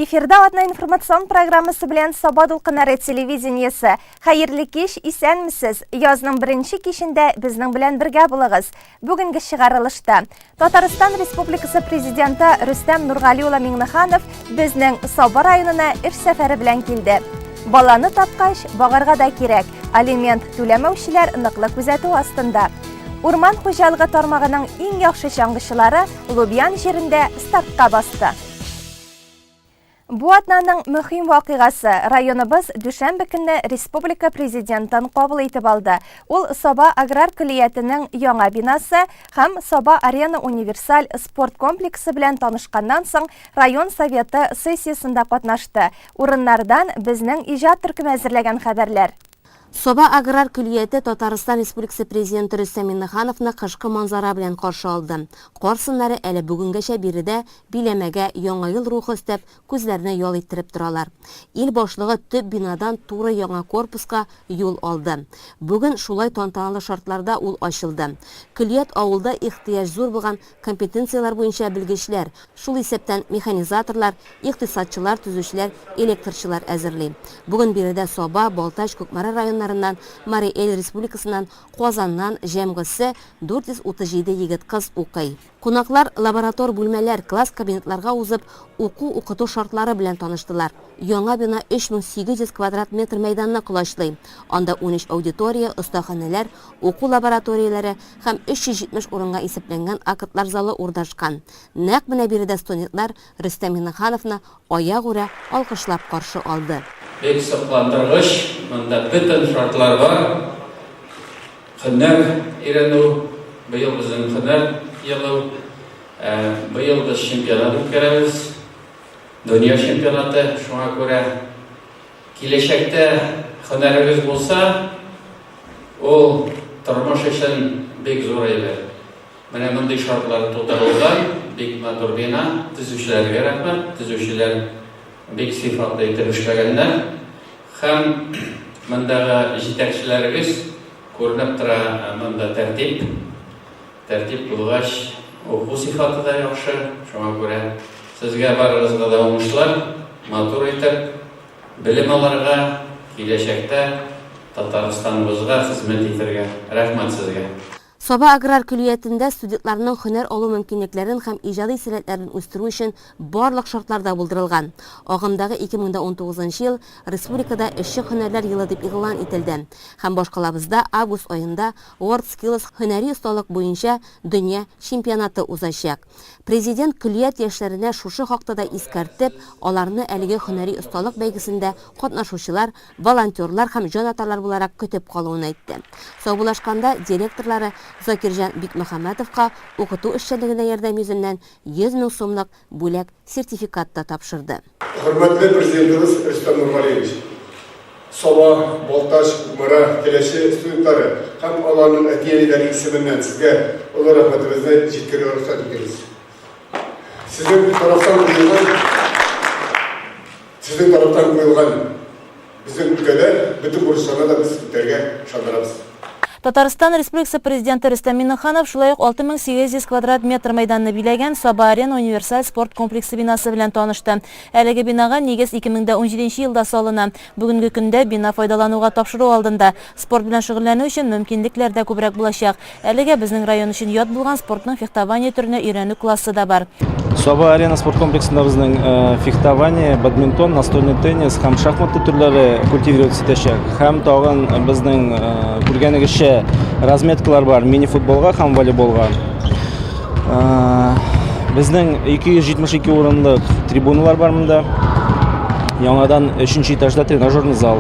Эфирда атна информацион программасы белән Саба дулкыннары телевидениесе. Хәерле кич, исәнмесез. Язның беренче кичендә безнең белән бергә булыгыз. Бүгенге чыгарылышта Татарстан Республикасы Президенты Рөстәм Нургали улы Миңнеханов безнең Саба районына эш сәфәре белән килде. Баланы тапкач, багарга да кирәк. Алимент түләмәүчеләр ныклы күзәтү астында. Урман хуҗалыгы тармагының иң яхшы чаңгычылары Лубян җирендә стартка басты. Бу атнаның мөһим вакыйгасы, районыбыз дүшәмбе көнне республика Президентын кабул итеп алды. Ул Саба аграр көллиятенең яңа бинасы һәм Саба Арена универсаль спорт комплексы белән танышканнан соң район Советы сессиясендә катнашты. Урыннардан безнең иҗат төркеме әзерләгән хәбәрләр. Саба аграр көллияте Татарстан Республикасы Президенты Рөстәм Миңнехановны кышкы манзара белән каршы алды. Кар сыннары әле бүгенгәчә биредә биләмәгә Яңа ел рухы өстәп, күзләрне ял иттереп торалар. Ил башлыгы төп бинадан туры яңа корпуска юл алды. Бүген шулай тантаналы шартларда ул ачылды. Көллият авылда ихтыяҗ зур булган компетенцияләр буенча белгечләр, шул исәптән механизаторлар, икътисадчылар, төзүчеләр, электрчылар әзерли. Бүген биредә Саба, Балтач, Кукмара районнарыннан, Марий Эл Республикасыннан, Казаннан җәмгысе 437 егет-кыз укый. Кунаклар лаборатор бүлмәләр, класс-кабинетларга узып, уку-укыту шартлары белән таныштылар. Яңа бина 3800 квадрат метр мәйданны колачлый. Анда 13 аудитория, остаханәләр, уку лабораторияләре һәм 370 урынга исәпләнгән актлар залы урнашкан. Нәкъ менә биредә студентлар Рөстәм Миңнехановны аягүрә алкышлап каршы алды. Бик сокландыргыч, монда бөтен шартлар бар. Һөнәр өйрәнү, быел безнең һөнәр елы. Быел без чемпионат үткәрәбез, дөнья чемпионаты, шуңа күрә киләчәктә һөнәрегез булса, ул тормыш өчен бик зур әйбер. Менә мондый шартлар тудырылган, бик матур бина, төзүчеләргә рәхмәт, төзүчеләр бик сыйфатлы итеп эшләгәннәр. Һәм мондагы җитәкчеләрегез күренеп тора, монда тәртип. Тәртип булгач, уку сыйфаты да яхшы. Шуңа күрә сезгә барыгызга да уңышлар, матур итеп белем алырга, киләчәктә Татарстаныбызга хезмәт итәргә. Рәхмәт сезгә! Саба аграр көллиятендә студентларның һөнәр алу мөмкинлекләрен һәм иҗади сәләтләрен үстерү өчен барлык шартлар да булдырылган. Агымдагы 2019 нчы ел республикада эшче һөнәрләр елы дип игълан ителде һәм башкалабызда август аенда WorldSkills һөнәри осталык буенча дөнья чемпионаты узачак. Президент көллият яшьләренә шушы хакта да искәртеп, аларны әлеге һөнәри осталык бәйгесендә катнашучылар, волонтерлар һәм җанатарлар буларак көтеп калуын әйтте. Саубуллашканда директорлары Закирҗан Бикмөхәммәтовка укыту эшчәнлегенә ярдәм йөзеннән 100 мең сумлык бүләк сертификат та тапшырды. Хөрмәтле Президентыбыз Рөстәм Нургалиевич, Саба, Балтач, Кукмара, Теләче студентлары һәм аларның әти-әниләре исеменнән сезгә олы рәхмәтебезне җиткерергә рөхсәт итегез. Сезнең тарафтан куелган Сезнең тарафтан куелган безнең өлкәдә бөтен бурычларны да без үтәргә ышандырабыз. Татарстан Республикасы Президенты Рөстәм Миңнеханов шулай ук 6800 квадрат метр мәйданны биләгән Саба-Арена универсаль спорт комплексы бинасы белән танышты. Әлеге бинага нигез 2017 елда салына. Бүгенге көндә бина файдалануга тапшыру алдында. Спорт белән шөгыльләнү өчен мөмкинлекләр дә күбрәк булачак. Әлегә безнең район өчен ят булган спортның фехтование төренә өйрәнү классы да бар. Саба Арена спорт комплексында безнең э, фехтование, бадминтон, настольный теннис һәм шахматы төрләре культивироваться итәчәк. Һәм тагын безнең э, күргәнегезчә разметкалар бар мини-футболга һәм волейболга. Э, безнең 272 урынлык трибуналар бар монда. Яңадан өченче этажда тренажерный зал.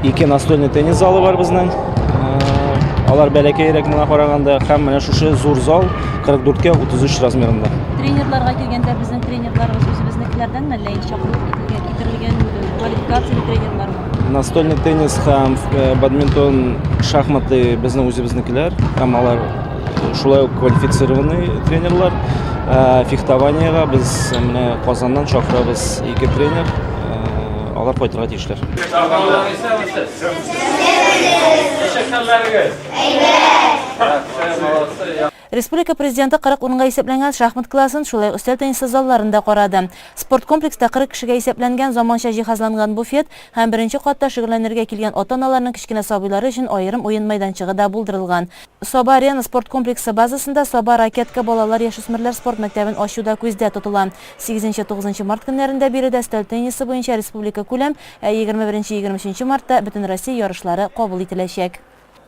Ике настольный теннис залы бар безнең. Э, алар бәләкәйрәк моңа караганда һәм менә шушы зур зал 44-кә 33 размерында. Тренерларга килгәндә безнең тренерларыбыз үзебезнекеләрдәнме әллә инде чакырылып китерелгән э, квалификацияле тренерлармы? Настольный теннис һәм э, бадминтон, шахматы безнең үзебезнекеләр һәм алар шулай ук квалифицированный тренерлар. Фехтованиега без менә Казаннан чакырабыз ике тренер. Алар кайтырга тиешләр. Республика Президенты 40 урынга исәпләнгән шахмат классын, шулай ук өстәл теннисы залларын да карады. Спорткомплекста 40 кешегә исәпләнгән заманча җиһазланган буфет һәм беренче катта шөгыльләнергә килгән ата-аналарның кечкенә сабыйлары өчен аерым уен мәйданчыгы да булдырылган. Саба-Арена спорт комплексы базасында Саба Ракетка балалар-яшүсмерләр спорт мәктәбен ачу да күздә тотыла. Сигезенче-тугызынчы март көннәрендә биредә өстәл теннисы буенча республикакүләм, ә 21-23 мартта Бөтенроссия ярышлары кабул ителәчәк.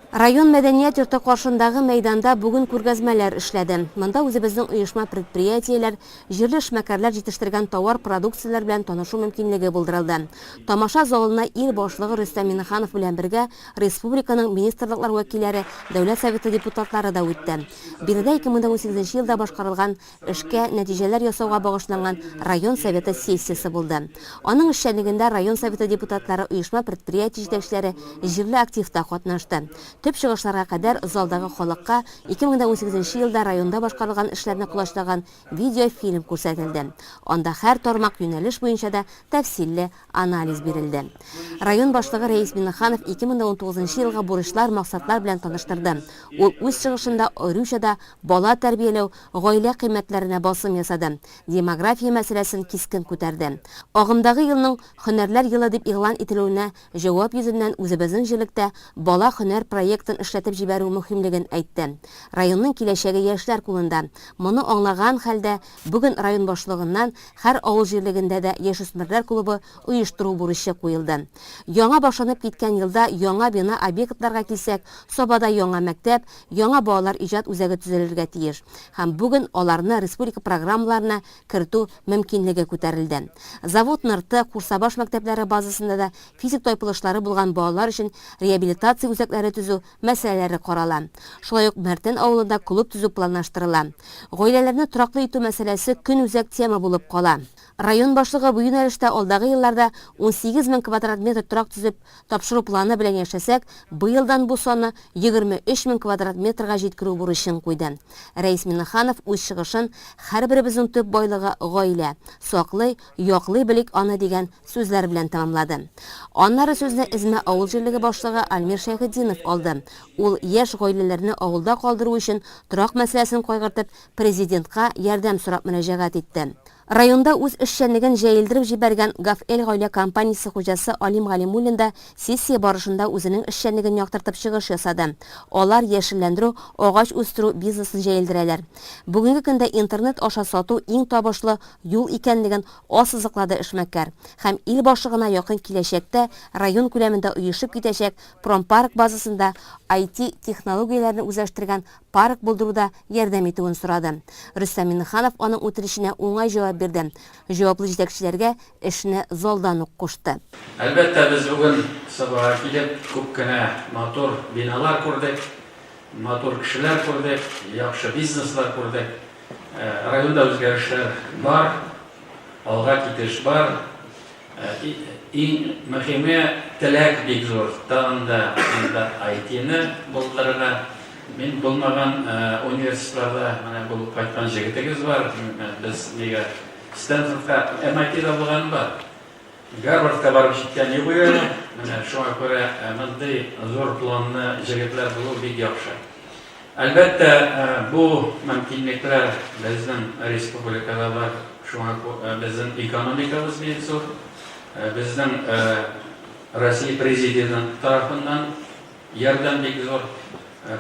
Район мәдәният йорты каршындагы мәйданда бүген күргәзмәләр эшләде. Монда үзебезнең оешма-предприятиеләр, җирле эшмәкәрләр җитештергән товар-продукцияләр белән танышу мөмкинлеге булдырылды. Тамаша залына ил башлыгы Рөстәм Миңнеханов белән бергә республиканың министрлыклар вәкилләре, Дәүләт Советы депутатлары да үтте. Биредә 2018 елда башкарылган Эшкә нәтиҗәләр ясауга багышланган район Советы сессиясе булды. Аның эшчәнлегендә район Советы депутатлары, оешма-предприятие җитәкчеләре, җирле актив та катнашты. Төп чыгышларга кадәр залдагы халыкка 2018 нче елда районда башкарылган эшләрне колачлаган видеофильм күрсәтелде. Анда һәр тармак, юнәлеш буенча да тәфсилле анализ бирелде. Район башлыгы Рәис Миңнеханов 2019 нчы елгы бурычлар, максатлар белән таныштырды. Ул үз чыгышында аеруча да бала тәрбияләү, гаилә кыйммәтләренә басым ясады, демография мәсьәләсен кискен күтәрде. Агымдагы елның Һөнәрләр елы дип игълан ителүенә җавап йөзеннән үзебезнең җирлектә Бала һөнәр проектын эшләтеп җибәрү мөһимлеген әйтте. Районның киләчәге яшьләр кулында. Моны аңлаган хәлдә, бүген район башлыгыннан һәр авыл җирлегендә дә яшүсмерләр клубы оештыру бурычы куелды. Яңа башланып киткән елда яңа бина-объектларга килсәк, Сабада яңа мәктәп, яңа балалар иҗат үзәге төзелергә тиеш һәм бүген аларны республика программаларына кертү мөмкинлеге күтәрелде. Завод Нырты, Курсабаш мәктәпләре базасында да физик тайпылышлары булган балалар өчен реабилитация үзәкләре төзү мәсьәләләре карала. Шулай ук Мәртен авылында клуб төзү планлаштырыла. Гаиләләрне тораклы итү мәсьәләсе көнүзәк тема булып кала. Район башлыгы бу юнәлештә алдагы елларда 18 мең квадрат метр торак төзеп тапшыру планы белән яшәсәк, быелдан бу санны 23 мең квадрат метрга җиткерү бурычын куйды. Рәис Миңнеханов үз чыгышын Һәрберебезнең төп байлыгы, гаилә. Саклый, яклый белик аны дигән сүзләр белән тәмамлады. Аннары сүзне Эзмә авыл җирлеге башлыгы Альмир Шәйхетдинов алды. Ул яшь гаиләләрне авылда калдыру өчен торак мәсьәләсен кайгыртып, Президентка ярдәм сорап мөрәҗәгать итте. Районда үз эшчәнлеген җәелдереп җибәргән Гаф-Эль гаилә компаниясе хуҗасы Алим Галимуллин да сессия барышында үзенең эшчәнлеген яктыртып чыгыш ясады. Алар яшелләндерү, агач үстерү бизнесын җәелдерәләр. Бүгенге көндә интернет аша сату иң табышлы юл икәнлеген ассызыклады эшмәкәр һәм ил башлыгына якын киләчәктә район күләмендә оешып китәчәк промпарк базасында IT-технологияләрне үзләштергән парк булдыруда ярдәм итүен сорады. Рөстәм Миңнеханов аның үтенеченә уңай җавап бирде, җаваплы җитәкчеләргә эшне залдан ук кушты. Әлбәттә, без бүген Сабага килеп, күп кенә матур биналар күрдек, матур кешеләр күрдек, яхшы бизнеслар күрдек. Районда үзгәрешләр бар, алга китеш бар. Иң мөһиме, теләк бик зур. Тагын да монда IT-ны булдырырга. Мин булмаган университетларда менә булып кайткан җегетегез бар. Без нигә Стэнфордка, MIT-да булганым бар. Гарвардка барып җиткән юк әле. Менә шуңа күрә мондый зур планны җегетләр булу бик яхшы. Әлбәттә, бу мөмкинлекләр безнең республикада бар, шуңа безнең экономикабыз бик зур. Безнең Россия Президенты тарафыннан ярдәм бик зур.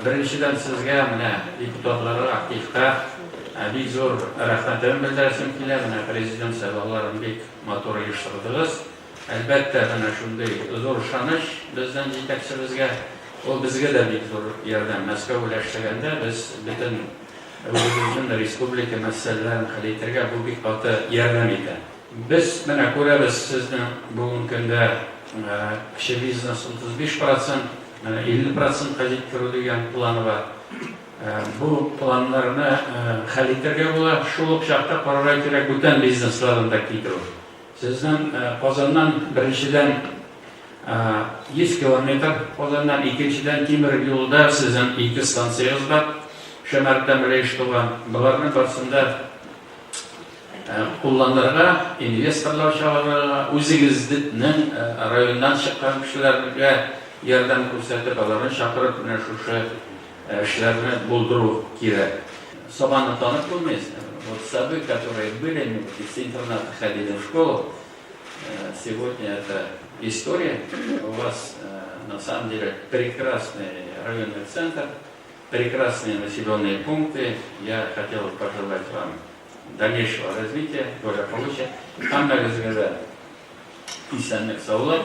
Беренчедән, сезгә, менә депутатларга, активка бик зур рәхмәтемне белдерәсем килә. Менә Президент сайлауларын бик матур оештырдыгыз. Әлбәттә, менә шундый зур ышаныч безнең җитәкчебезгә. Ул безгә дә бик зур ярдәм. Мәскәү белән эшләгәндә без бөтен үзебезнең республика мәсьәләләрен хәл итәргә бу бик каты ярдәм итә. Без менә күрәбез, сезнең бүгенге көндә кече бизнес 35 процент, менә 50 процентка җиткерү дигән планы бар. Бу планнарны хәл итәргә була. Шул ук чакта карарга кирәк бүтән бизнесларны да китерү. Сезнең Казаннан, беренчедән, 100 километр Казаннан, икенчедән, тимер юлда сезнең ике станциягез бар, Шәмәрдән белән Иштуган. Боларның барысын да кулланырга, инвесторлар чыгарырга, үзегезнең районнан чыккан кешеләргә ярдәм күрсәтеп, аларны чакырып, менә шушы эшләрне булдыру кирәк. Сабаны танып булмый. Вот сады, которые были, мы вот из интерната ходили в школу. Сегодня это история. У вас на самом деле прекрасный районный центр, прекрасные населенные пункты. Я хотел бы пожелать вам дальнейшего развития, благополучия. Һәммәгезгә дә исәнлек, саулык.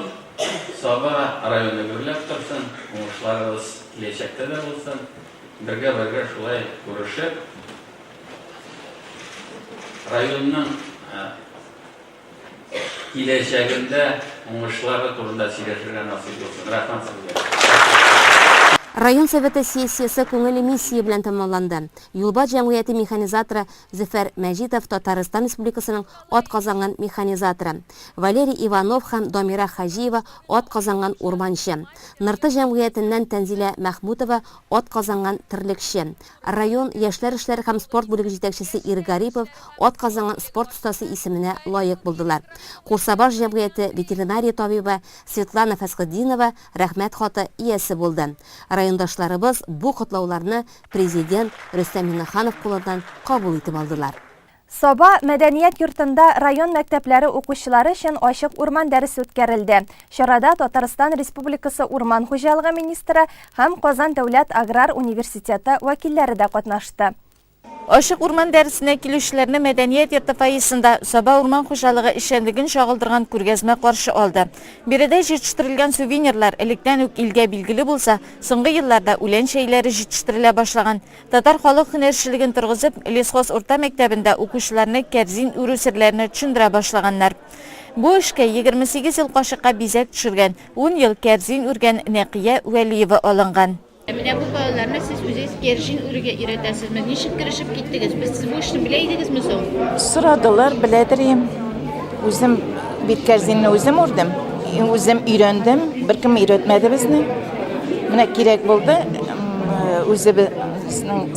Саба районы гөрләп торсын, уңышларыгыз киләчәктә дә булсын. Бергә-бергә шулай күрешеп, районның киләчәгендә уңышлары турында сөйләшергә насыйп булсын. Рәхмәт сезгә. Район Советы сессиясе күңелле миссия белән тәмамланды. Юлбат җәмгыяте механизаторы Зөфәр Мәҗитов Татарстан Республикасының атказанган механизаторы, Валерий Иванов һәм Дамира Хаҗиева атказанган урманчы, Нырты җәмгыятеннән Тәнзилә Мәхмүтова атказанган терлекче, Район яшьләр эшләре һәм спорт бүлеге җитәкчесе Ир Гарипов атказанган спорт остасы исеменә лаек булдылар. Курсабаш җәмгыяте ветеринария табибы Светлана Фәсхетдинова Рәхмәт хаты иясе булды. Райондашларыбыз бу котлауларны Президент Рөстәм Миңнеханов кулыннан кабул итеп алдылар. Саба мәдәният йортында район мәктәпләре укучылары өчен ачык урман дәресе үткәрелде. Чарада Татарстан Республикасы урман хуҗалыгы министры һәм Казан дәүләт аграр университеты вәкилләре дә катнашты. Ачык урман дәресенә килүчеләрне мәдәният йорты фойесында Саба урман хуҗалыгы эшчәнлеген чагылдырган күргәзмә каршы алды. Биредә җитештерелгән сувенирлар электән үк илгә билгеле булса, соңгы елларда үлән чәйләре җитештерелә башлаган. Татар халык һөнәрчелеген торгызып, Лесхоз урта мәктәбендә укучыларны кәрзин үрү серләренә төшендерә башлаганнар. Бу эшкә 28 ел кашыкка бизәк төшергән, ун ел кәрзин үргән Нәкыя Вәлиева алынган. Ә менә бу балаларны сез үзегез кәрҗин үрергә өйрәтәсезме? Ничек керешеп киттегез? Без сез бу эшне белә идегезме соң? Сорадылар, беләдер идем. Үзем бит кәрзинне үзем үрдем. Үзем өйрәндем, беркем өйрәтмәде безне. Менә кирәк булды, үзебезнең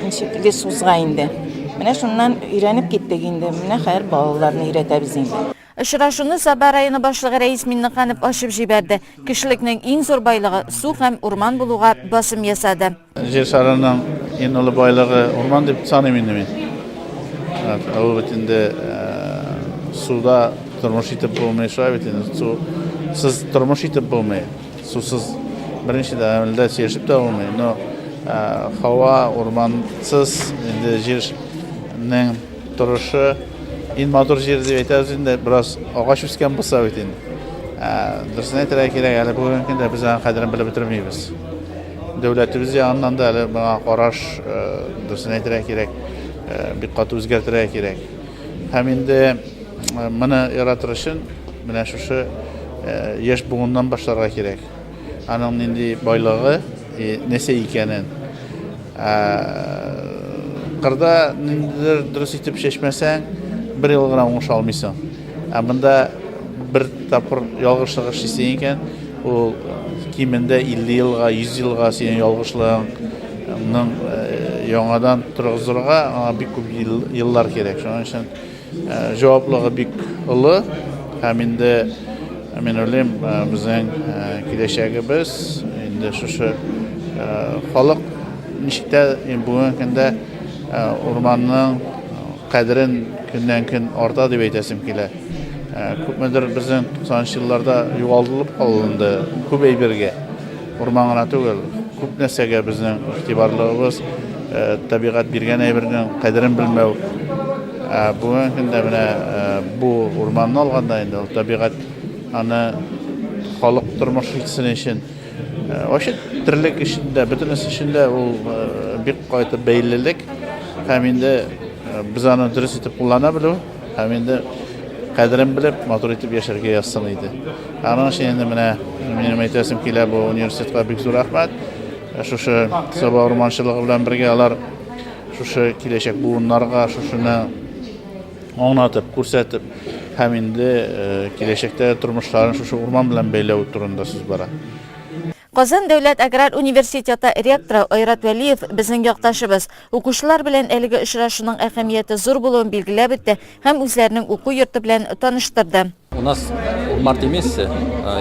ничек лесузга инде. Менә шуннан өйрәнеп киттек инде. Менә хәзер балаларны өйрәтәбез инде. Очрашуны Саба районы башлыгы Рәис Миннеханов ачып җибәрде. Кешелекнең иң зур байлыгы су һәм урман булуга басым ясады. Җир шарының иң олы байлыгы урман дип саныйм инде мин. Ул бит инде суда тормыш итеп булмый, шулай бит инде сусыз тормыш итеп булмый. Сусыз берничә дә әмәлдә сөйләшеп тә булмый. Но һава, урмансыз инде җирнең торышы иң матур җир дип әйтәбез инде, бераз агач үскән булса бит инде. Дөресен әйтергә кирәк, әле бүгенге көндә без аның кадерен белеп бетермибез. Дәүләтебез ягыннан да әле моңа караш, дөресен әйтергә кирәк, бик каты үзгәртергә кирәк. Һәм инде моны яратыр өчен менә шушы яшь буыннан башларга кирәк. Аның нинди байлыгы, нәрсә икәнен. Кырда ниндидер дөрес итеп чәчмәсәң, бер ел гына уңыш алмыйсың. Ә монда бер тапкыр ялгышлык эшлисең икән, ул кимендә 50 елга, 100 елга синең ялгышлыгыңның яңадан торгызырга аңа бик күп еллар кирәк. Шуның өчен Җаваплыгы бик олы һәм инде мин уйлыйм, безнең киләчәгебез инде шушы халык ничек тә бүгенге көндә урманның кадерен көннән-көн арта дип әйтәсем килә. Күпмедер безнең 90 елларда югалтылып калынды күп әйбергә. Урман гына түгел, күп нәрсәгә безнең игътибарлыгыбыз, табигать биргән әйбернең кадерен белмәү. Ә бүгенге көндә менә бу урманны алганда инде ул табигать аны халык тормыш итсен өчен, вообще терлек өчен дә, бөтенесе өчен дә ул бик каты бәйлелек. Һәм инде без аны дөрес итеп куллана белү һәм инде кадерен белеп, матур итеп яшәргә язсын иде. Аның өчен инде менә минем әйтәсем килә, бу университетка бик зур рәхмәт. Шушы Саба урманчылыгы белән бергә алар шушы киләчәк буыннарга шушыны аңлатып, күрсәтеп һәм инде киләчәктә тормышларын шушы урман белән бәйләү турында сүз бара. Казан дәүләт аграр университеты ректоры Айрат Вәлиев безнең якташыбыз. Укучылар белән әлеге очрашуның әһәмияте зур булуын билгеләп үтте һәм үзләренең уку йорты белән таныштырды. У нас В марте месяце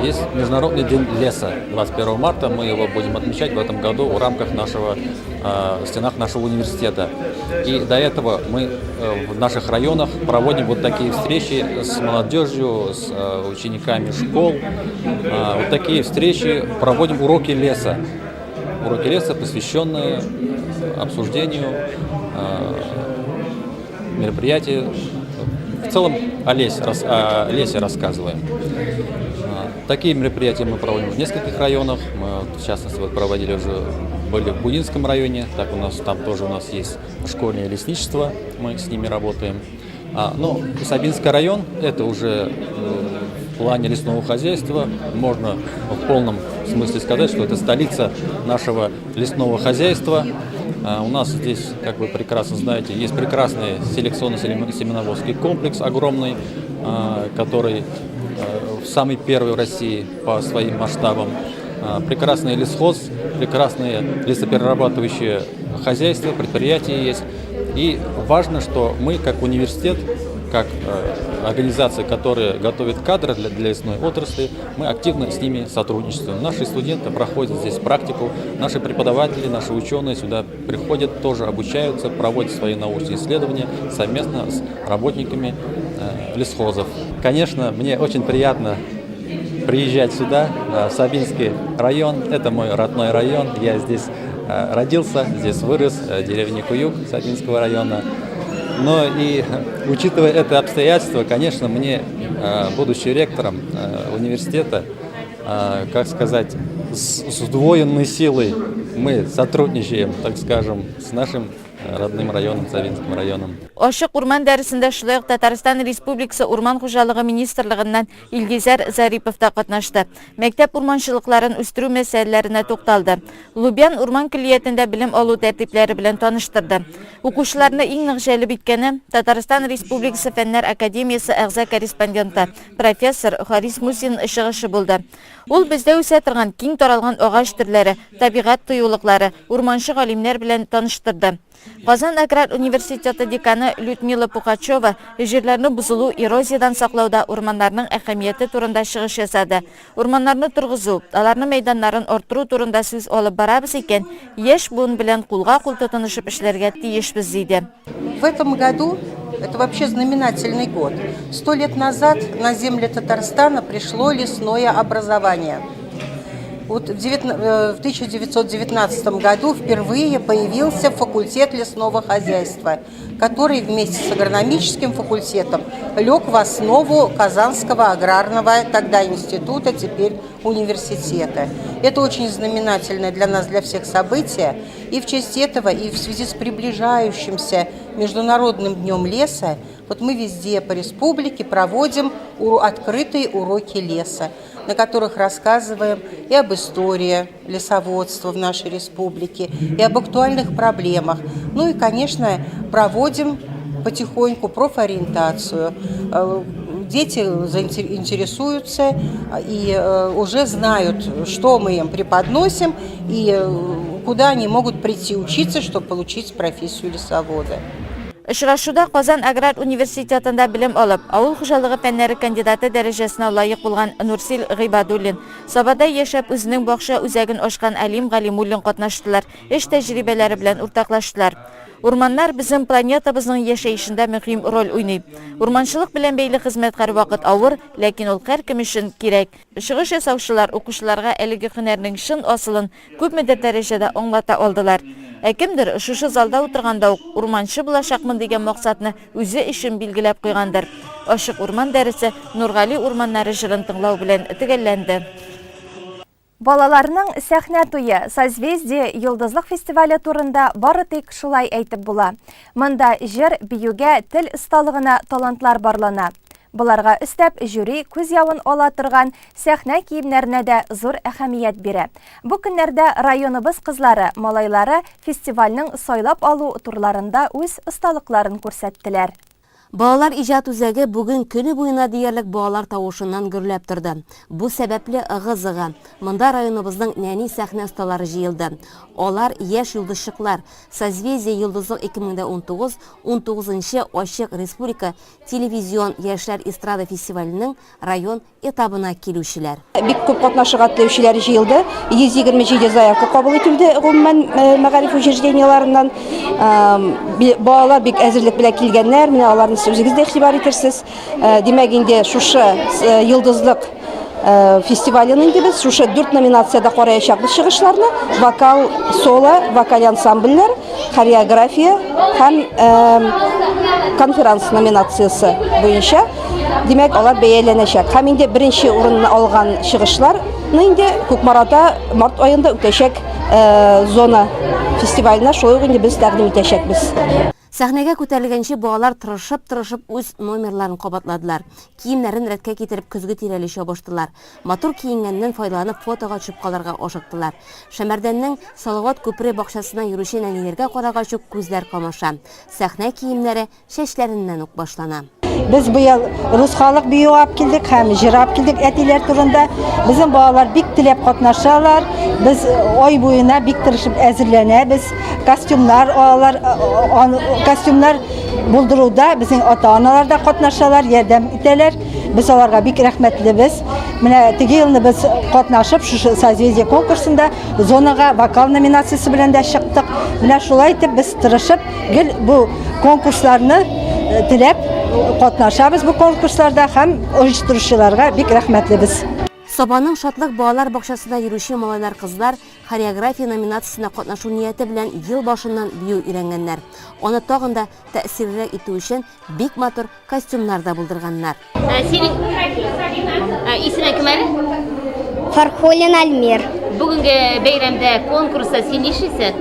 есть Международный день леса. 21 марта мы его будем отмечать в этом году в рамках нашего, в стенах нашего университета. И до этого мы в наших районах проводим вот такие встречи с молодежью, с учениками школ. Вот такие встречи проводим уроки леса. Уроки леса, посвященные обсуждению мероприятий. В целом о лесе, о лесе рассказываем. Такие мероприятия мы проводим в нескольких районах. Мы, в частности, вот проводили уже, были в Буинском районе. Так у нас там тоже у нас есть школьное лесничество, мы с ними работаем. Но Сабинский район – это уже в плане лесного хозяйства. Можно в полном смысле сказать, что это столица нашего лесного хозяйства. У нас здесь, как вы прекрасно знаете, есть прекрасный селекционно-семеноводский комплекс огромный, который самый первый в России по своим масштабам. Прекрасный лесхоз, прекрасные лесоперерабатывающие хозяйства, предприятия есть. И важно, что мы, как университет, как организация, которая готовит кадры для лесной отрасли, мы активно с ними сотрудничаем. Наши студенты проходят здесь практику, наши преподаватели, наши ученые сюда приходят, тоже обучаются, проводят свои научные исследования совместно с работниками лесхозов. Конечно, мне очень приятно приезжать сюда, в Сабинский район. Это мой родной район. Я здесь родился, здесь вырос, в деревне Куюк Сабинского района. Но и учитывая это обстоятельство, конечно, мне, будучи ректором университета, как сказать, с удвоенной силой мы сотрудничаем, так скажем, с нашим родным районом, Сабинским районом. Ачык урман дәресендә шулай ук Татарстан Республикасы Урман хуҗалыгы министрлыгыннан Илгизәр Зарипов та катнашты. Мәктәп урманчылыкларын үстерү мәсьәләләренә тукталды. Лубян урман көллиятендә белем алу тәртипләре белән таныштырды. Укучыларны иң нык җәлеп иткәне, Татарстан Республикасы Фәннәр академиясе әгъза-корреспонденты, профессор Харис Мусин чыгышы булды. Ул бездә үсә торган киң таралган агач төрләре, табигать тыюлыклары, урманчы галимнәр белән таныштырды. Казан аграр университеты деканы Людмила Пухачева җирләрне бозылу, эрозиядән саклауда урманнарның әһәмияте турында чыгыш ясады. Урманнарны торгызу, аларның мәйданнарын арттыру турында сүз алып барабыз икән, яшь буын белән кулга-кул тотынышып эшләргә тиешбез, диде. В этом году, это вообще знаменательный год, 100 лет назад на земли Татарстана пришло лесное образование. Вот в 1919 году впервые появился факультет лесного хозяйства, который вместе с агрономическим факультетом лег в основу Казанского аграрного тогда института, теперь университета. Это очень знаменательное для нас, для всех событие. И в честь этого, и в связи с приближающимся Международным днем леса, вот мы везде по республике проводим открытые уроки леса, на которых рассказываем и об истории лесоводства в нашей республике, и об актуальных проблемах. Ну и, конечно, проводим потихоньку профориентацию. Дети интересуются и уже знают, что мы им преподносим и куда они могут прийти учиться, чтобы получить профессию лесовода. Очрашуда Казан аграр университетында белем алып, авыл хуҗалыгы фәннәре кандидаты дәрәҗәсенә лаек булган Нурсил Гыйбадуллин, Сабада яшәп үзенең бакча үзәген ачкан Әлим Галимуллин катнаштылар, эш тәҗрибәләре белән уртаклаштылар. Урманнар безнең планетабызның яшәешендә мөһим роль уйный. Урманчылык белән бәйле хезмәт һәрвакыт авыр, ләкин ул һәркем өчен кирәк. Чыгыш ясаучылар укучыларга әлеге һөнәрнең чын асылын күпмедер дәрәҗәдә аңлата алдылар. Ә кемдер шушы залда утырганда ук урманчы булачакмын дигән максатны үзе өчен билгеләп куйгандыр. Ачык урман дәресе Нургали урманнары җырын тыңлау белән төгәлләнде. Балаларның сәхнә туе, Созвездие йолдызлык фестивале турында бары тик шулай әйтеп була. Монда җыр, биюгә, тел осталыгына талантлар барлана. Боларга өстәп, жюри күз явын ала торган сәхнә киемнәренә дә зур әһәмият бирә. Бу көннәрдә районыбыз кызлары, малайлары фестивальнең сайлап алу турларында үз осталыкларын күрсәттеләр. Балалар иҗат үзәге бүген көне буена диярлек балалар тавышыннан гөрләп торды. Бу сәбәпле ыгы-зыгы. Монда районыбызның нәни сәхнә осталары җыелды. Алар, яшь йолдызчыклар, Созвездие Йолдызлык 2019 унтугызынчы ачык республика телевизион яшьләр эстрада фестиваленең район этабына килүчеләр. Бик күп катнашырга теләүчеләр җыелды. 127 заявка кабул ителде гомумән мәгариф учреждениеләреннән. Балалар бик әзерлек белән килгәннәр. Менә аларны сез үзегез дә игътибар итерсез. Димәк, инде шушы Йолдызлык фестивален инде без шушы дүрт номинациядә караячакбыз чыгышларны. Вокал, соло, вокаль ансамбльләр, хореография һәм конферанс номинациясе буенча. Димәк, алар бәяләнәчәк. Һәм инде беренче урынны алган чыгышларны инде Кукмарада март аенда үтәчәк зона фестиваленә шулай ук инде без тәкъдим итәчәкбез. Сәхнәгә күтәрелгәнче балалар тырышып-тырышып үз номерларын кабатладылар. Киемнәрен рәткә китереп көзге тирәли чабыштылар. Матур киенгәннән файдаланып фотога төшеп калырга ашыктылар. Шәмәрдәннең Салават күпере бакчасына йөрүче нәниләргә карагач ук күзләр камаша. Сәхнә киемнәре чәчләреннән үк башлана. Без быел рус халык биюе алып килдек һәм җыр алып килдек әтиләр турында. Безнең балалар бик теләп катнашалар. Без ай буена бик тырышып әзерләнәбез. Костюмнар алалар, костюмнар булдыруда безнең ата-аналар да катнашалар, ярдәм итәләр. Без аларга бик рәхмәтлебез. Менә теге елны без катнашып шушы Созвездие конкурсында зонага вокал номинациясе белән дә чыктык. Менә шулай итеп без тырышып Гел бу конкурсларны э, теләп катнашабыз бу конкурсларда һәм оештыручыларга бик рәхмәтлебез. Сабаның Шатлык балалар бакчасында йөрүче малайлар-кызлар хореография номинациясендә катнашу нияте белән ел башыннан бию өйрәнгәннәр. Аны тагын да тәэсирлерәк итү өчен бик матур костюмнар да булдырганнар. Синең исемең кем әле? Фархуллин Альмир. Бүгенге бәйрәмдә, конкурста син нишлисең?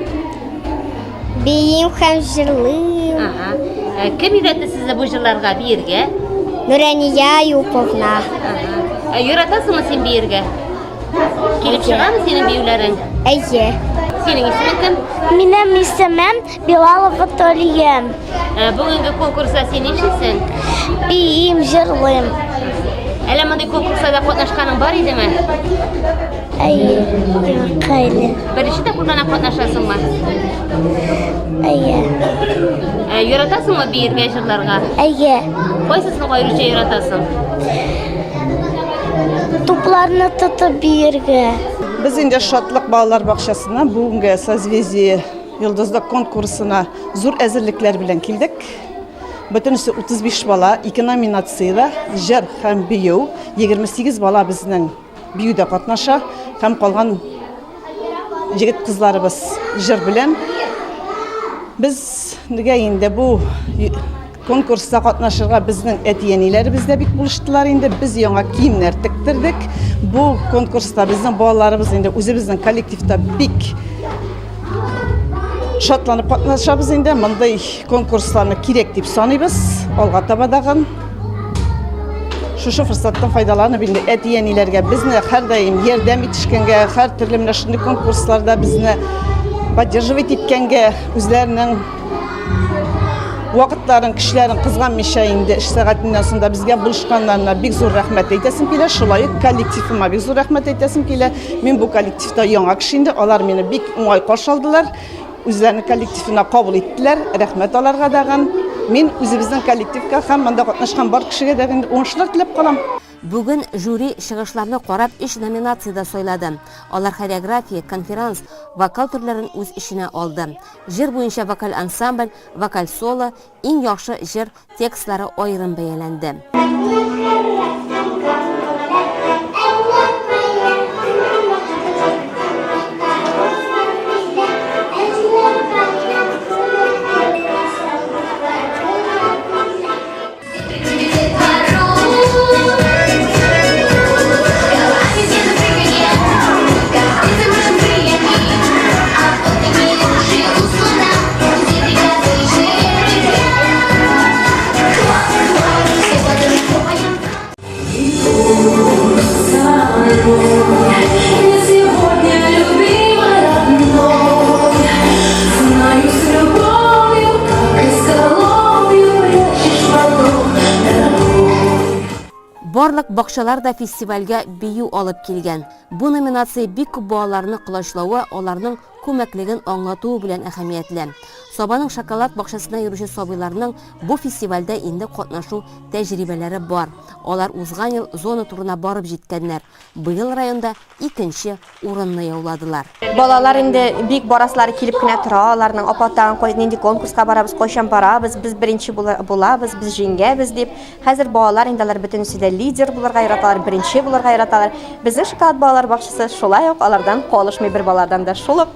Биим һәм җырлыйм. Ага. Кем өйрәтте сезне бу җырларга биергә? Нурания Аюповна. Ага. Яратасыңмы син биергә? Килеп чыгамы синең биюләрең? Әйе. Синең исемең кем? Минем исемем Билалова Толия. Ә, бүгенге конкурста син нишлисең? Биим, җырлыйм. Әллә мондый конкурсларда катнашканың бар идеме? Әйе, юк әле. Беренче тапкыр гына катнашасыңмы? Әйе. Ә, яратасыңмы биергә, җырларга? Әйе. Кайсысын аеруча яратасың? Тупларны тотып биергә. Без инде Шатлык балалар бакчасына бүгенге Созвездие Йолдызлык конкурсына зур әзерлекләр белән килдек. Бөтенесе 35 бала, ике номинациядә, җыр һәм бию. 28 бала безнең биюдә катнаша һәм калган егет кызларыбыз җыр белән. Безгә инде бу Конкурста катнашырга безнең әти-әниләребез дә бик булыштылар инде. Без яңа киемнәр тектердек. Бу конкурста безнең балаларыбыз инде үзебезнең коллективта бик шатланып катнашабыз инде. Мондый конкурсларны кирәк дип саныйбыз. Алга таба дагын шушы форсаттан файдаланып инде әти-әниләргә безне һәрдаим ярдәм итешкәнгә, һәр төрле менә шундый конкурсларда безне поддерживать иткәнгә, үзләренең Вакытларын, көчләрен кызганмыйча инде эш сәгатеннән соң да безгә булышканнарына бик зур рәхмәт әйтәсем килә. Шулай ук коллективыма бик зур рәхмәт әйтәсем килә. Мин бу коллективта яңа кеше инде, алар мине бик уңай каршы алдылар. Үзләренең коллективына кабул иттеләр. Рәхмәт аларга дагын. Мин үзебезнең коллективка һәм монда катнашкан бар кешегә дә инде уңышлар теләп калам. Бүген жюри чыгышларны карап өч номинациядә сайлады. Алар хореография, конферанс, вокал төрләрен үз эченә алды. Җыр буенча вокаль ансамбль, вокаль соло, иң яхшы җыр текстлары аерым бәяләнде. Барлык бакчалар да фестивальгә бию алып килгән. Бу номинация бик күп балаларны колачлавы, аларның күмәклеген аңлатуы белән әһәмиятле. Сабаның Шоколад бакчасына йөрүче сабыйларның бу фестивальдә инде катнашу тәҗрибәләре бар. Алар узган ел зона турына барып җиткәннәр. Быел районда икенче урынны яуладылар. Балалар инде бик барасылары килеп кенә тора аларның. Апа, тагын кай, нинди конкурска барабыз, кайчан барабыз, без беренче булабыз, без җиңәбез дип. Хәзер балалар инде алар бөтенесе дә лидер булырга яраталар, беренче булырга яраталар. Безнең Шоколад балалар бакчасы шулай ук алардан калышмый бер баладан да. Шул ук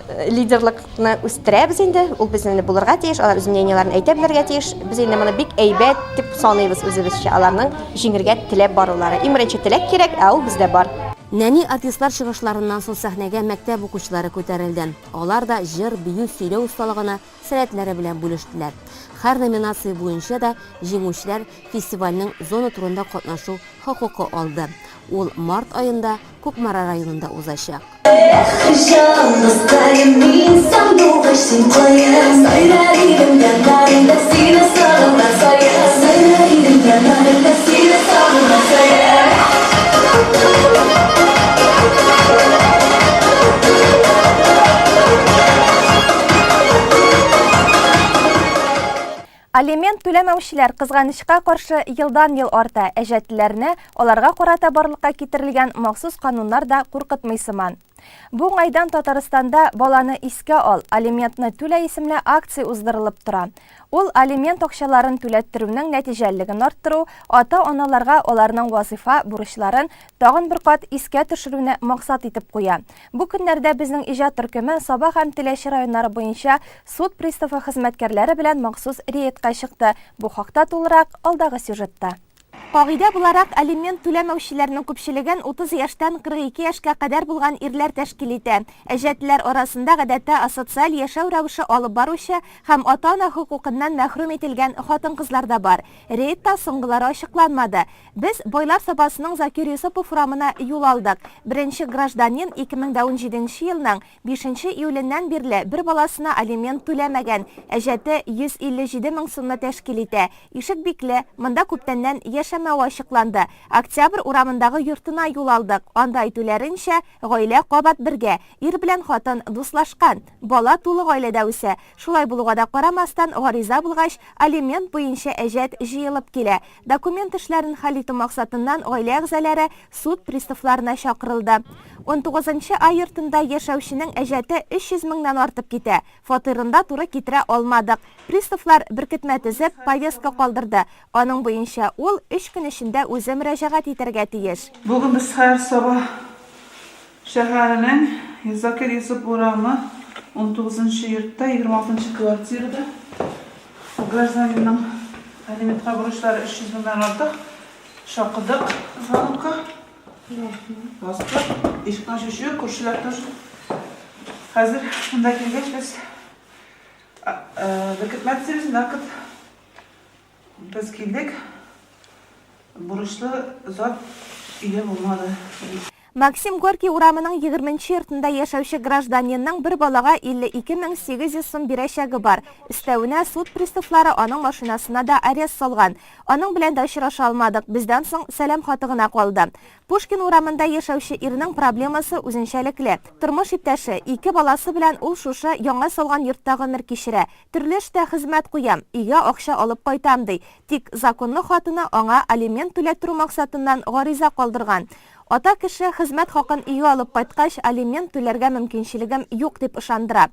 э, лидерлыкны үстерәбез инде. Ул безнең инде булырга тиеш, алар үз мнениеләрен әйтә белергә тиеш. Без инде моны бик әйбәт дип саныйбыз үзебезчә. Аларның җиңергә теләп барулары. Иң беренче теләк кирәк, ә ул бездә бар. Нәни артистлар чыгышларыннан соң сәхнәгә мәктәп укучылары күтәрелде. Алар да җыр, бию, сөйләү осталыгына сәләтләре белән бүлештеләр. Һәр номинация буенча да җиңүчеләр фестивальнең зона турында катнашу хокукы алды. Ул март аенда Кукмара районында узачак. Эх, җан мин сандугач син каен, Сайрар идем, янар идем сине сагынган саен, Сайрар идем, янар идем сине сагынган саен. Алимент түләмәүчеләр, кызганычка каршы, елдан-ел арта, әҗәтлеләрне аларга карата барлыкка китерелгән махсус кануннар да куркытмый сыман. Бу уңайдан Татарстанда Баланы искә ал, алиментны түлә исемле акция уздырылып тора. Ул алимент акчаларын түләттерүнең нәтиҗәлелеген арттыру, ата-аналарга аларның вазыйфа бурычларын тагын бер кат искә төшерүне максат итеп куя. Бу көннәрдә безнең иҗат төркеме Саба һәм Теләче районнары буенча суд приставы хезмәткәрләре белән махсус рейдка чыкты. Бу хакта тулырак алдагы сюжетта. Кагыйдә буларак, алимент түләмәүчеләрнең күпчелеген 30 яшьтән 42 яшькә кадәр булган ирләр тәшкил итә. Әҗәтлеләр арасында гадәттә асоциаль яшәү рәвеше алып баручы һәм ата-ана хокукыннан мәхрүм ителгән хатын-кызлар да бар. Рейдта соңгылары ачыкланмады. Без Байлар Сабасының Закир Йосыпов урамына юл алдык. Беренче гражданин 2017 елның бишенче июленнән бирле бер баласына алимент түләмәгән, әҗәте 157 мең сумны тәшкил итә. Ишек бикле, монда күптәннән яшәмәве ачыкланды. Октябрь урамындагы йортына юл алдык. Анда әйтүләренчә, гаилә кабат бергә, ир белән хатын дуслашкан. Бала тулы гаиләдә үсә. Шулай булуга да карамастан, гариза булгач, алимент буенча әҗәт җыелып килә. Документ эшләрен хәл итү максатыннан гаилә әгъзалары суд приставларына чакырылды. Унтугызынчы А йортында яшәүченең әҗәте 300 меңнән артып китә. Фатирында туры китерә алмадык. Приставлар беркетмә төзеп, повестка калдырды. Аның буенча ул өч көн эчендә үзе мөрәҗәгать итәргә тиеш. Бүген без хәер Саба шәһәренең Закир Йосып урамы унтугызынчы йортта, 26 нчы квартирада гражданинның алиментка бурычлары 300 меңнән артык. Шакыдык звонокка. Бастык. Ишекне ачучы юк, күршеләр тоже. Хәзер монда килгәч без беркетмә төзибез, акт. Без килдек. Бурычлы зат өйдә булмады. Максим Горький урамының егерменче йортында яшәүче гражданинның бер балага 52 800 сум бирәчәге бар. Өстәвенә, суд приставлары аның машинасына да арест салган. Аның белән дә очраша алмадык, бездән соң сәлам хаты гына калды. Пушкин урамында яшәүче ирнең проблемасы үзенчәлекле. Тормыш иптәше, ике баласы белән ул шушы яңа салган йортта гомер кичерә. Төрле эштә хезмәт куям, өйгә акча алып кайтам, ди. Тик законлы хатыны аңа алимент түләттерү максатыннан гариза калдырган. Ата кеше, хезмәт хакын өйгә алып кайткач, алимент түләргә мөмкинчелегем юк, дип ышандыра.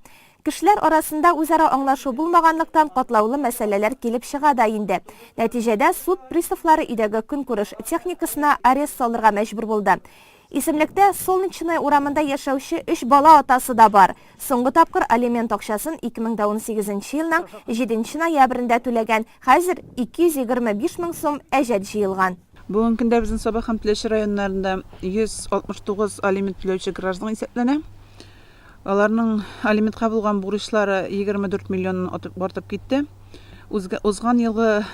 Кешеләр арасында үзара аңлашу булмаганлыктан катлаулы мәсьәләләр килеп чыга да инде. Нәтиҗәдә, суд приставлары өйдәге көнкүреш техникасына арест салырга мәҗбүр булды. Исемлектә Солнечная урамында яшәүче өч бала атасы да бар. Соңгы тапкыр алимент акчасын 2018 нче елның җиденче ноябрендә түләгән, хәзер 225 мең сум әҗәт җыелган. Бүгенге көндә безнең Саба һәм Теләче районнарында 169 алимент түләүче граждан исәпләнә. Аларның алиментка булган бурычлары 24 миллионнан артып китте. Узган елгы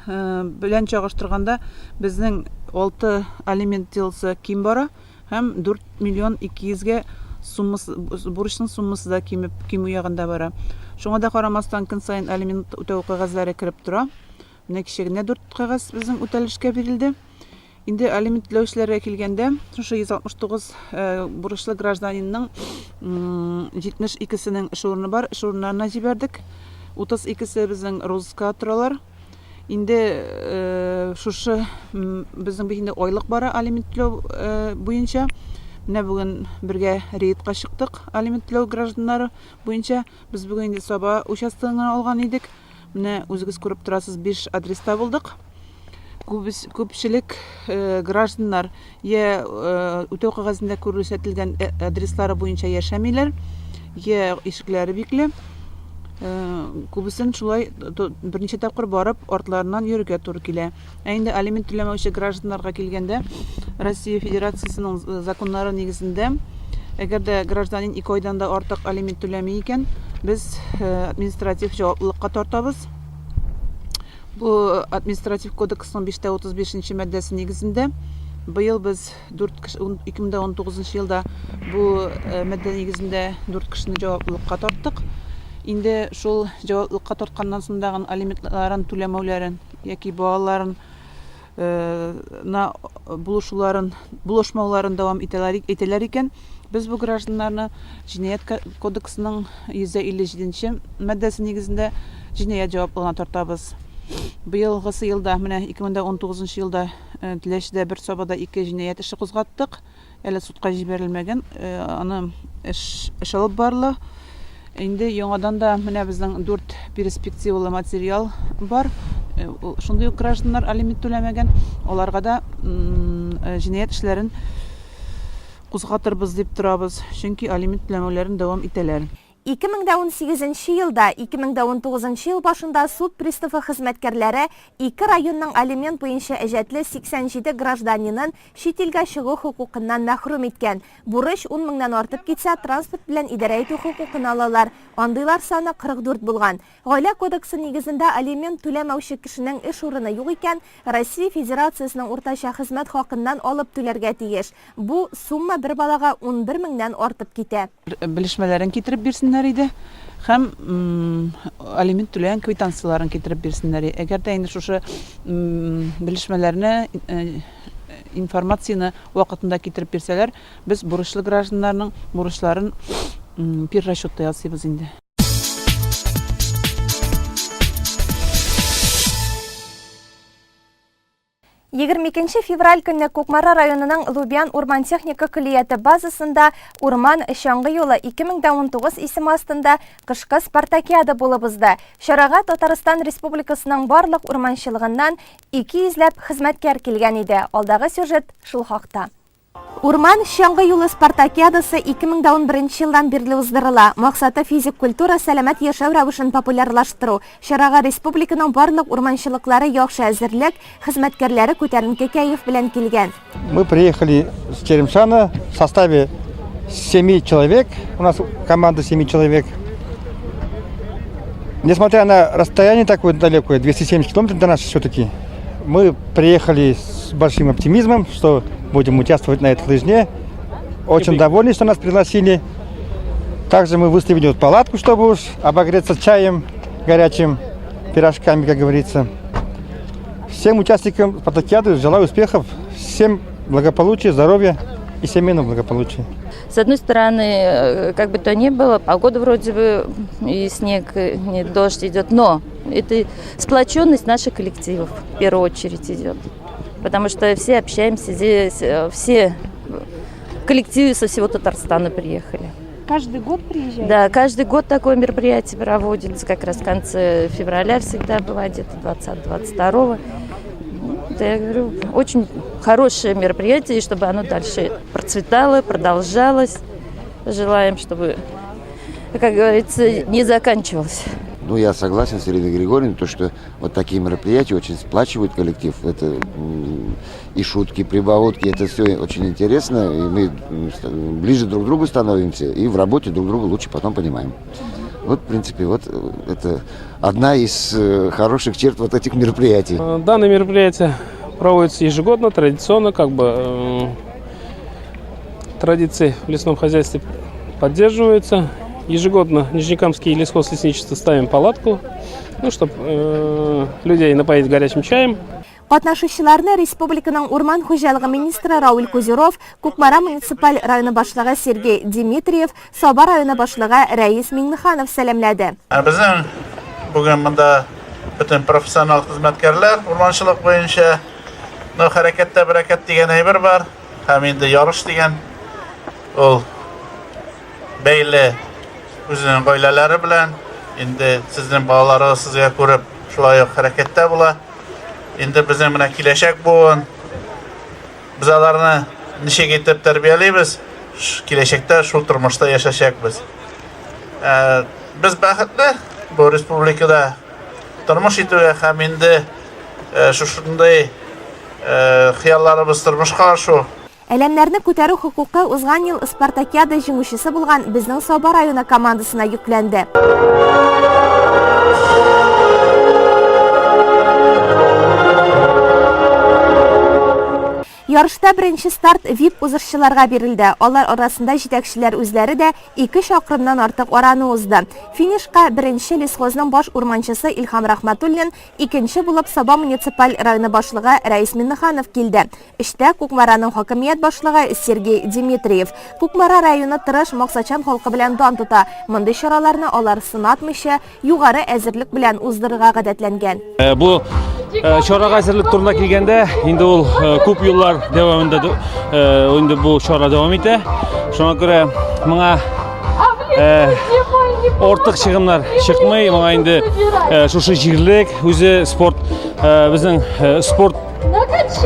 белән чагыштырганда безнең 6 алимент делосы ким бара һәм 4 миллион 200 гә суммасы, бурычның суммасы да кимеп, кимү ягында бара. Шуңа да карамастан, көн саен алимент үтәү кәгазьләре кереп тора. Менә кичә генә 4 кәгазь безнең үтәлешкә бирелде. Инде алимент түләүчеләргә килгәндә, шушы 169 бурычлы гражданинның 72-сенең эш урыны бар, эш урыннарына җибәрдек. 32-се безнең розыскка торалар. Инде шушы безнең бит инде айлык бара алимент түләү буенча. Менә бүген бергә рейдка чыктык алимент түләү гражданнары буенча. Без бүген инде Саба участогын гына алган идек. Менә үзегез күреп торасыз, 5 адреста булдык. Күбес, күпчелек э, гражданнар я э, үтәү кәгазендә күрсәтелгән э, адреслары буенча яшәмиләр, я ишекләре бикле. Э, күбесен шулай берничә тапкыр барып, артларыннан йөрергә туры килә. Ә инде алимент түләмәүче гражданнарга килгәндә, Россия Федерациясенең законнары нигезендә, әгәр дә гражданин ике айдан да артык алимент түләми икән, без административ җаваплылыкка тартабыз. Бу административ кодексның 535 нче маддәсе нигезендә быел без 4 кеше 2019 елда бу маддә нигезендә 4 кешене җаваплылыкка тарттык. Инде шул җаваплылыкка тартканнан соң тагын алиментларын түләмәүләрен яки балаларын на булышуларын, булышмауларын дәвам итәләр, итәләр икән, без бу гражданнарны җинаять кодексының 157 нче маддәсе нигезендә җинаять җаваплылыгына тартабыз. Быелгысы елда, менә 2019 елда Теләчедә бер Сабада ике җинаять эше кузгаттык. Әле судка җибәрелмәгән, аны эш, эш алып барыла. Инде яңадан да менә безнең дүрт перспективалы материал бар. Шундый ук гражданнар алимент түләмәгән, аларга да җинаять эшләрен кузгатырбыз дип торабыз, чөнки алимент түләмәүләрен дәвам итәләр. 2018 нче елда, 2019 нчы ел башында суд приставы хезмәткәрләре ике районның алимент буенча әҗәтле 87 гражданинын чит илгә чыгу хокукыннан мәхрүм иткән. Бурыч ун меңнән артып китсә, транспорт белән идарә итү хокукын алалар. Андыйлар саны 44 булган. Гаилә кодексы нигезендә алимент түләмәүче кешенең эш урыны юк икән, Россия Федерациясенең уртача хезмәт хакыннан алып түләргә тиеш. Бу сумма бер балага 11 меңнән артып китә. Белешмәләрен китереп бирсеннәр иде һәм алимент түләгән квитанцияләрен китереп бирсеннәр иде. Әгәр дә инде шушы белешмәләрне, информацияне вакытында китереп бирсәләр, без бурычлы гражданнарның бурычларын перерасчет та ясыйбыз инде. 22 февраль көнне Кукмара районының Лубян урман-техника көллияте базасында Урман чаңгы юлы 2019 исеме астында кышкы спартакиада булып узды. Чарага Татарстан Республикасының барлык урманчылыгыннан 200 ләп хезмәткәр килгән иде. Алдагы сюжет шул хакта. Урман чаңгы юлы спартакиадасы 2011 елдан бирле уздырыла. Максаты физик культура, сәламәт яшәү рәвешен популярлаштыру. Чарага республиканың барлык урманчылыклары яхшы әзерлек, хезмәткәрләре күтәренке кәеф белән килгән. Мы приехали с Черемшана в составе 7 человек. У нас команда 7 человек. Несмотря на расстояние такое далекое, 270 километров до нас все-таки, мы приехали с большим оптимизмом, что будем участвовать на этой лыжне. Очень довольны, что нас пригласили. Также мы выставили вот палатку, чтобы уж обогреться чаем горячим, пирожками, как говорится. Всем участникам спартакиады желаю успехов, всем благополучия, здоровья и семейного благополучия. С одной стороны, как бы то ни было, погода вроде бы и снег, и не дождь идет, но это сплоченность наших коллективов в первую очередь идет. Потому что все общаемся здесь, все коллективы со всего Татарстана приехали. Каждый год приезжаете? Да, каждый год такое мероприятие проводится, как раз в конце февраля всегда бывает, где-то 20-22. Это, я говорю, очень хорошее мероприятие, и чтобы оно дальше процветало, продолжалось. Желаем, чтобы, как говорится, не заканчивалось. Ну, я согласен с Ириной Григорьевной, то, что вот такие мероприятия очень сплачивают коллектив. Это и шутки, прибаутки, это все очень интересно. И мы ближе друг к другу становимся, и в работе друг друга лучше потом понимаем. Вот, в принципе, вот это одна из хороших черт вот этих мероприятий. Данное мероприятие проводится ежегодно, традиционно, традиции в лесном хозяйстве поддерживаются. Ежегодно Нижнекамский лесхоз лесничества ставим палатку, чтоб людей напоить горячим чаем. Катнашучыларны республиканың урман хуҗалыгы министры Рауль Кузюров, Кукмара муниципаль районы башлыгы Сергей Димитриев, Саба районы башлыгы Рәис Миңнеханов сәламләде. Ә безнең бүген монда бөтен профессионал хезмәткәрләр урманчылык буенча, но хәрәкәттә бәрәкәт дигән әйбер бар һәм инде ярыш дигән ул бәйле үзенең гаиләләре белән, инде сезнең балаларыгыз сезгә күреп шулай ук хәрәкәттә була. Инде безнең менә киләчәк буын, без аларны ничек итеп тәрбиялибез, киләчәктә шул тормышта яшәчәкбез. Ә, без бәхетле бу республикада тормыш итүгә һәм инде э, шушындый э, хыялларыбыз тормышка ашу. Әләмнәрне күтәрү хокукы узган ел Спартакиада җиңүчесе булган безнең Саба районы командасына йөкләнде. Ярышта беренче старт VIP узышчыларга бирелде. Алар арасында җитәкчеләр үзләре дә 2 чакрымнан артык араны узды. Финишка беренче лесхозның баш урманчысы Илһам Рахматуллин, икенче булып Саба муниципаль районы башлыгы Рәис Миннеханов килде. Эштә Кукмараның хакимият башлыгы Сергей Димитриев. Кукмара районы тырыш, максатчан халкы белән дан тота. Мондый чараларны алар сынатмыйча, югары әзерлек белән уздырырга гадәтләнгән. Э, бу э, чарага әзерлек турында килгәндә, инде ул э, күп еллар дәвамында инде бу чара дәвам итә. Шуңа күрә моңа артык чыгымнар чыкмый. Моңа инде шушы җирлек үзе спорт безнең спорт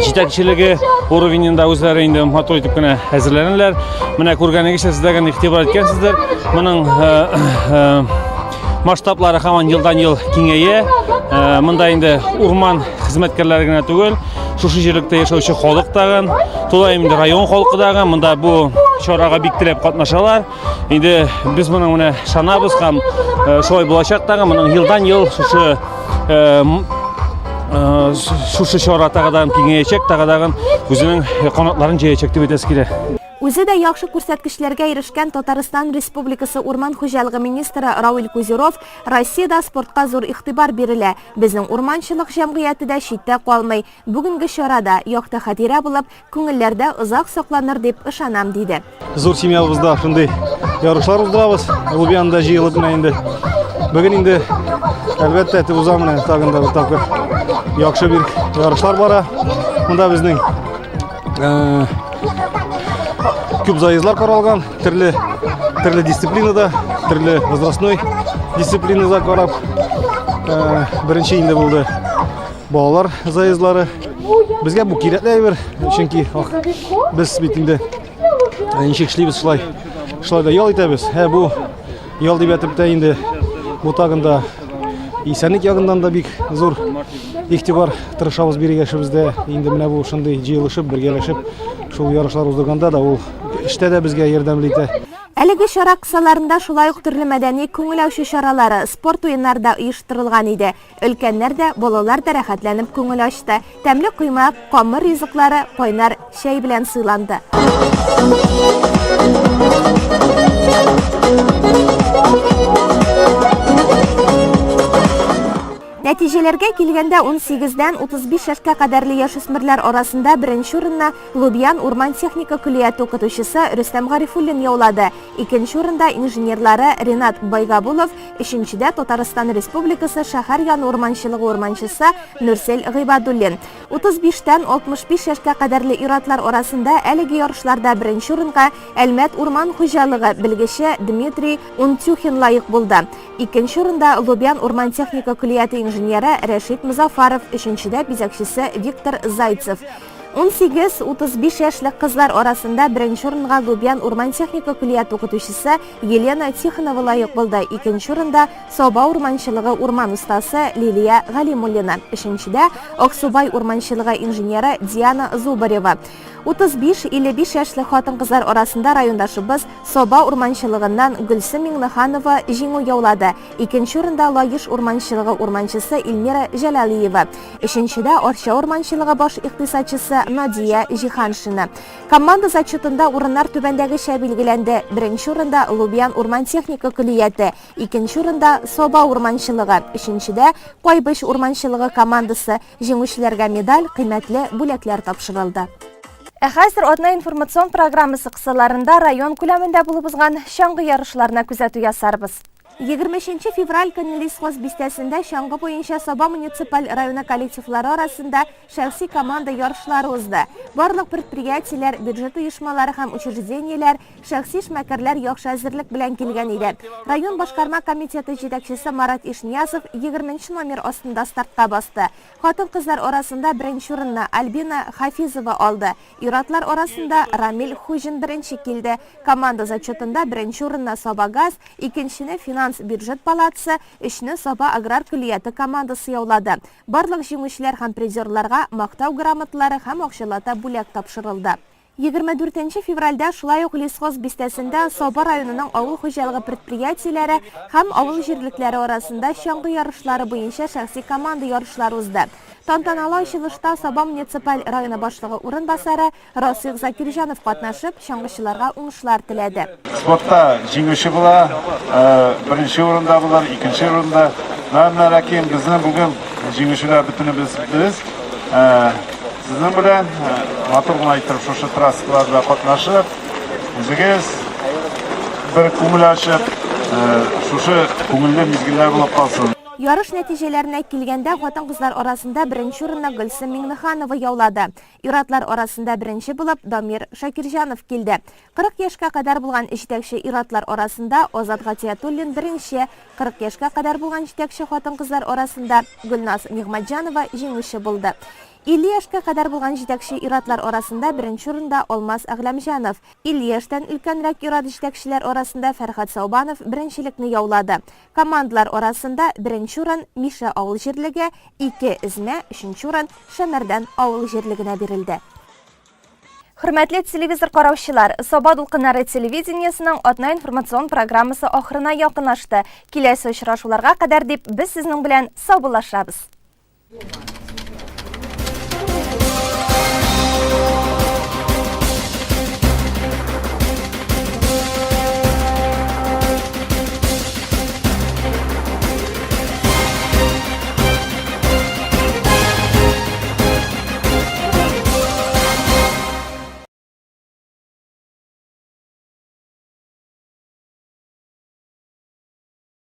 җитәкчелеге уровененда үзләре инде матур итеп кенә әзерләнәләр. Менә күргәнегезчә сез дә генә игътибар иткәнсездер. Моның э, э, масштаблары һаман елдан-ел киңәя. Э, монда инде урман хезмәткәрләре генә түгел, шушы җирлектә яшәүче халык тагын, тулаем инде район халкы тагын монда бу чарага бик теләп катнашалар. Инде без моның менә ышанабыз һәм шулай булачак тагын. Моның елдан-ел шушы шушы чара тагыдан киңәячәк, тагыдан үзенең канатларын җәячәк дип әйтәсе килә. Үзе дә яхшы күрсәткечләргә ирешкән Татарстан Республикасы урман хуҗалыгы министры Равил Кузюров, Россиядә спортка зур игътибар бирелә, безнең урманчылык җәмгыяте дә читтә калмый, бүгенге чара да якты хатирә булып, күңелләрдә озак сакланыр дип ышанам, диде. Зур семьябызда шундый ярышлар уздырабыз. Лубянда җыелып менә инде. Бүген инде әлбәттә әтеп уза менә тагын да бер тапкыр яхшы бер ярышлар бара. Монда безнең э, күп заездлар каралган, төрле төрле дисциплинада, төрле возрастной дисциплинада карап, э, беренче инде булды Балалар заездлары. Безгә бу кирәкле әйбер, чөнки без бит инде э, ничек эшлибез шулай. Шулай да ял итәбез. Ә бу ял дип әйтеп тә инде бу тагын да исәнлек ягыннан да бик зур игътибар тырышабыз бирергә эшебездә. Инде менә бу шундый җыелышып, бергәләшеп шул ярышлар уздырганда да ул эштә дә безгә ярдәм итә. Әлеге чара кысаларында шулай ук төрле мәдәни күңел ачу чаралары, спорт уеннары да оештырылган иде. Өлкәннәр дә, балалар да рәхәтләнеп күңел ачты. Тәмле коймак, камыр ризыклары, кайнар чәй белән сыйланды. Нәтиҗәләргә килгәндә, 18-дән 35 яшькә кадәрле яшүсмерләр арасында беренче урынны Лубян урман техника көллияте укытучысы Рөстәм Гарифуллин яулады. Икенче урында инженерлары Ренат Байгабулов, Өченчедә Татарстан Республикасы шәһәр яны урманчылыгы урманчысы Нурсел Гыйбадуллин. 35 тән 65 яшькә кадәрле ир-атлар арасында әлеге ярышларда беренче урынга Әлмәт урман хуҗалыгы белгече Дмитрий Унтюхин лаек булды. Икенче урында Лубян урман техника көллияте инженеры Рәшит Мозафаров, өченчедә бизәкчесе Виктор Зайцев. 18-35 яшьлек кызлар арасында беренче урынга Лубян урман техника көллияте укытучысы Елена Тихонова лаек булды, икенче урында Саба урманчылыгы урман остасы Лилия Галимуллина, өченчедә Аксубай урманчылыгы инженеры Диана Зубарева. 35-55 яшьлек хатын-кызлар арасында райондашыбыз Саба урманчылыгыннан Гөлсем Миңнеханова җиңү яулады. Икенче урында Лаеш урманчылыгы урманчысы Эльмира Җәләлиева. Өченчедә Арча урманчылыгы баш икътисадчысы Надия Җиһаншина. Команда зачетында урыннар түбәндәгечә билгеләнде. Беренче урында Лубян урман техника көллияте, икенче урында Саба урманчылыгы, өченчедә Кайбыч урманчылыгы командасы. Җиңүчеләргә медаль, кыйммәтле бүләкләр тапшырылды. Ә хәзер атна информацион программасы кысаларында район күләмендә булып узган чаңгы ярышларына күзәтү ясарбыз. 23 февраль көнне Лесхоз бистәсендә чаңгы буенча Саба муниципаль районы коллективлары арасында шәхси команда ярышлары узды. Барлык предприятиеләр, бюджет оешмалары һәм учреждениеләр, шәхси эшмәкәрләр яхшы әзерлек белән килгән иде. Район башкарма комитеты җитәкчесе Марат Ишниязов 20 нче номер астында стартка басты. Хатын-кызлар арасында беренче урынны Альбина Хафизова алды. Ир-атлар арасында Рамил Хуҗин беренче килде. Команда зачетында беренче урынны Сабагаз, икенчене Финанс-бюджет палатасы, өчне Саба аграр көллияте командасы яулады. Барлык җиңүчеләр һәм призерларга Мактау грамоталары һәм акчалата бүләк тапшырылды. 24 нче февральдә шулай ук Лесхоз бистәсендә Саба районының авыл хуҗалыгы предприятиеләре һәм авыл җирлекләре арасында чаңгы ярышлары буенча шәхси команда ярышлары узды. Тантаналы ачылышта Саба муниципаль районы башлыгы урынбасары Расыйх Закирҗанов катнашып, чаңгычыларга уңышлар теләде. Спортта җиңүче була, беренче урында булыр, икенче урында. Әмма ләкин безнең бүген җиңүчеләр бөтенебез без. Сезнең белән матур гына итеп шушы трассаларда катнашып, үзегез бер күңел ачып, шушы күңелле мизгелләр булып калсын. Ярыш нәтиҗәләренә килгәндә, хатын-кызлар арасында беренче урынны Гөлсем Миңнеханова яулады. Ир-атлар арасында беренче булып Дамир Шакирҗанов килде. 40 яшькә кадәр булган җитәкче ир-атлар арасында Азат Гатиятуллин беренче, 40 яшькә кадәр булган җитәкче хатын-кызлар арасында Гөлназ Нигъмәтҗанова җиңүче булды. 50 яшькә кадәр булган җитәкче ир-атлар арасында беренче урында Алмаз Әгъләмҗанов, 50 яшьтән өлкәнрәк ир-ат җитәкчеләр арасында Фәрхәт Саубанов беренчелекне яулады. Командалар арасында беренче урын Мишә авыл җирлеге, ике Эзмә, өченче урын Шәмәрдән авыл җирлегенә бирелде. Хөрмәтле телевизор караучылар, Саба дулкыннары телевидениесының атна информацион программасы ахырына якынлашты. Киләсе очрашуларга кадәр дип без сезнең белән саубуллашабыз.